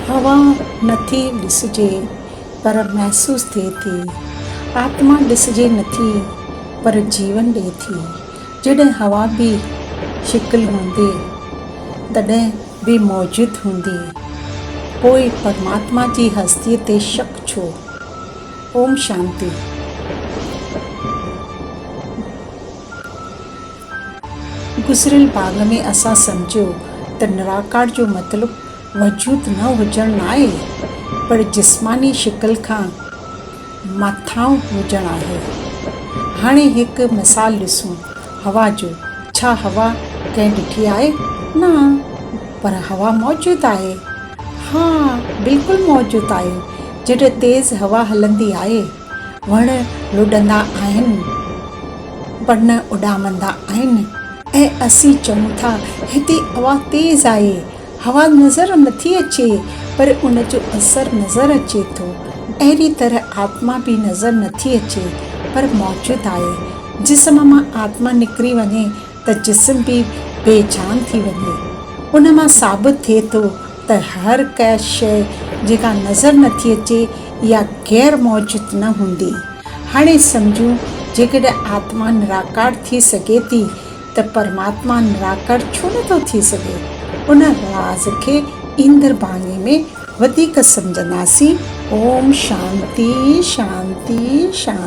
هوا نٿي ڏسجي پر محسوس ٿئي ٿي. آتما ڏسجي نٿي پر جيون ڏئي ٿي. جڏهن هوا بي شڪل هوندي تڏهن به موجود هوندي. پوء پرماتما جي هستيء تي شڪ ڇو؟ اوم شانتي. گذريل ڀاڱ ۾ اسان سمجهيو ته نراڪار جو مطلب وجود نه هجڻ ناهي پر جسماني شڪل کان مٿانهون هجڻ آهي. هاڻي هڪ مثال ڏسون هوا جو. ڇا هوا ڪنهن ڏٺي آهي؟ نه. پر هوا موجود آهي. ها بلڪل موجود آهي. جڏهن تيز هوا هلندي آهي، وڻ لڏندا آهن، پن اڏامندا آهن ۽ اسين چئون ٿا هتي هوا تيز آهي. هوا نظر نٿي اچي پر ان جو اثر نظر اچي ٿو. اهڙي طرح آتما به نظر نٿي اچي پر موجود آهي. جسم مان آتما نڪري وڃي ته جسم به بي جان ٿي وڃي. ان مان ثابت ٿئي ٿو ته هر ڪا شيء جيڪا نظر نٿي اچي اها غير موجود نه هوندي. هاڻي سمجهون جيڪڏهن آتما نراڪار ٿي سگهي ٿي ته پرماتما نراڪار ڇو نه ٿو ٿي سگهي؟ ان راز کي ايندڙ ڀاڱي ۾ وڌيڪ سمجهنداسين. اوم شانتي شانتي شانتي.